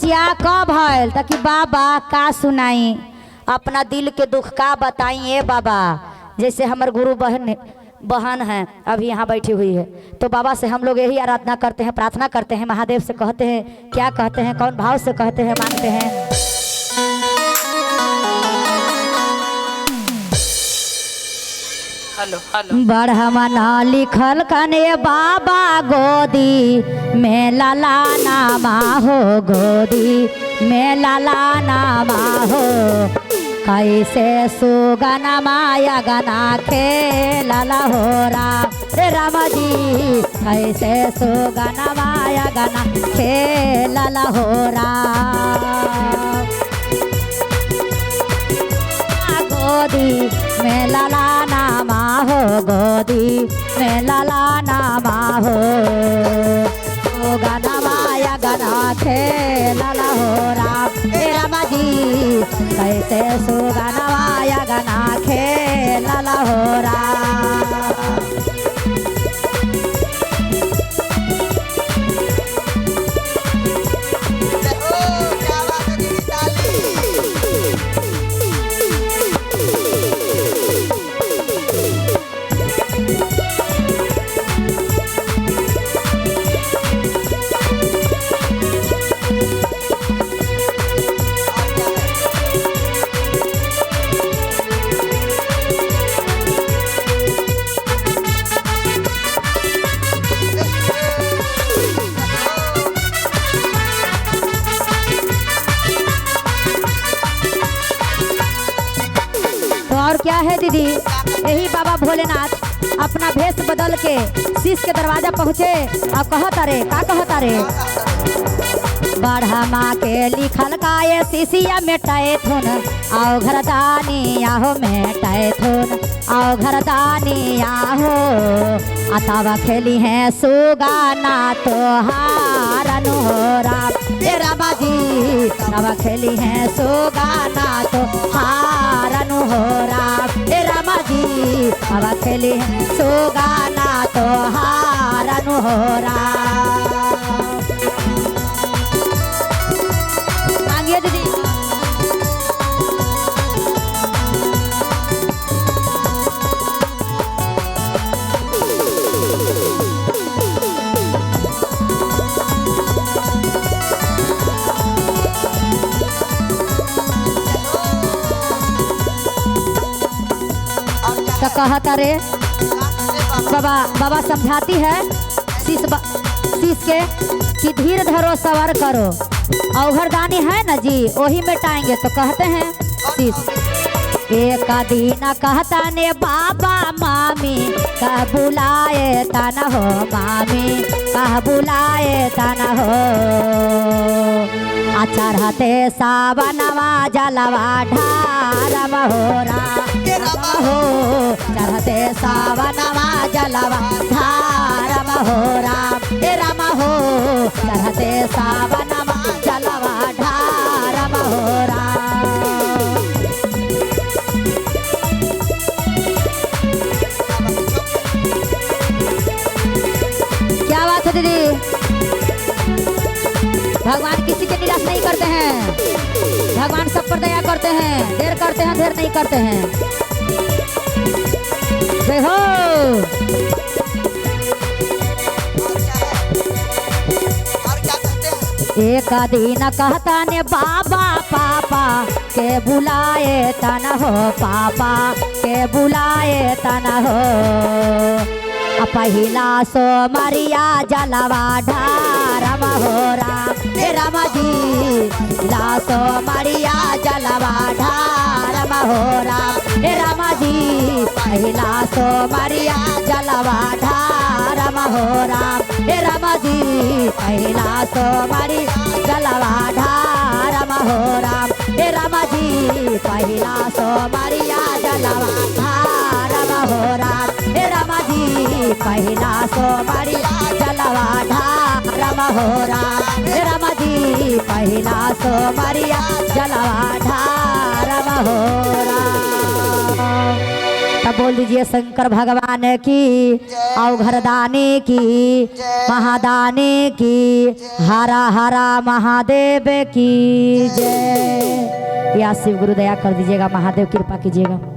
बचिया कब भइल? ताकि बाबा का सुनाई, अपना दिल के दुख का बताई ए बाबा। जैसे हमर गुरु बहन बहन है अभी यहाँ बैठी हुई है, तो बाबा से हम लोग यही आराधना करते हैं, प्रार्थना करते हैं, महादेव से कहते हैं। क्या कहते हैं, कौन भाव से कहते हैं, मांगते हैं? Hello hello. बढ़मना लिखल कने बाबा गोदी में लाला नामा हो, गोदी में लाला नामा हो, कैसे सुगना माया गना खेला हो राम रे राम जी, कैसे सुगना माया गना खेला हो राम। गोदी में लाला नामा हो, गोदी में लाला नामा हो, ओ गाना माया गाना खेला हो राम हे रामा जी, कैसे सुगाना माया गाना खेला हो राम। हो, क्या बात है दीदी, ताली। और क्या है? तो और क्या है दीदी, यही बाबा भोलेनाथ अपना भेष बदल के शीश के दरवाजा पहुँचे और कहता रे, का कहता रे? बढ़मा के लिखल का ये शीशिया मेटाए थुन आओ घरदानी आहो, मेटाए थुन आओ घरदानी आहो, अतावा खेली है सुगाना तो हारन हो राम हे रामा जी, तवा खेली है सुगाना तो हारन हो राम हे रामा जी, तवा खेली है सुगाना तो हारन हो राम। मांगिए दीदी। और क्या तो है? कहता रे क्या कहते बाबा? बाबा, बाबा समझाती है शीश के कि धीर धरो सवर करो, औघरदानी है ना जी, वही मिटाएंगे। तो कहते हैं शीश एक दिन कहता ने बाबा मामी कह बुलाए तन हो, मामी कह बुलाए तन हो, चढ़ते सावनवा जलवा ढारम हो राम हो, चढ़ते सावनवा जलवा ढारम हो राम हे राम हो, चढ़ते सावनवा जलवा ढारम हो राम। क्या बात है दीदी, भगवान किसी के निराश नहीं करते हैं, भगवान सब पर दया करते हैं, देर करते हैं देर नहीं करते हैं। जय हो। और क्या है? और क्या कहते हैं? एक दिन कहता ने बाबा पापा के बुलाए तन हो, पापा के बुलाए तन हो, पहिला सो मरिया जलवा ढारम हो राम हे राम जी, ला सो मरिया जलवा ढारम हो राम हे राम जी, पहिला सो मरिया जलवा ढारम हो राम हे राम जी, पहिला सो मरिया जलवा ढारम हो राम हे राम जी, पहिला सो मरिया जलवा ढारम हो राम हे राम जी, पहिला सो मरिया जलवा ढारम हो राम हे राम जी, पहिला सो मरिया जलवा ढारम हो राम। तब बोल दीजिए शंकर भगवान की, औघरदानी की, महादानी की, हरा हरा महादेव की जय। या शिव गुरु दया कर दीजिएगा, महादेव कृपा कीजिएगा।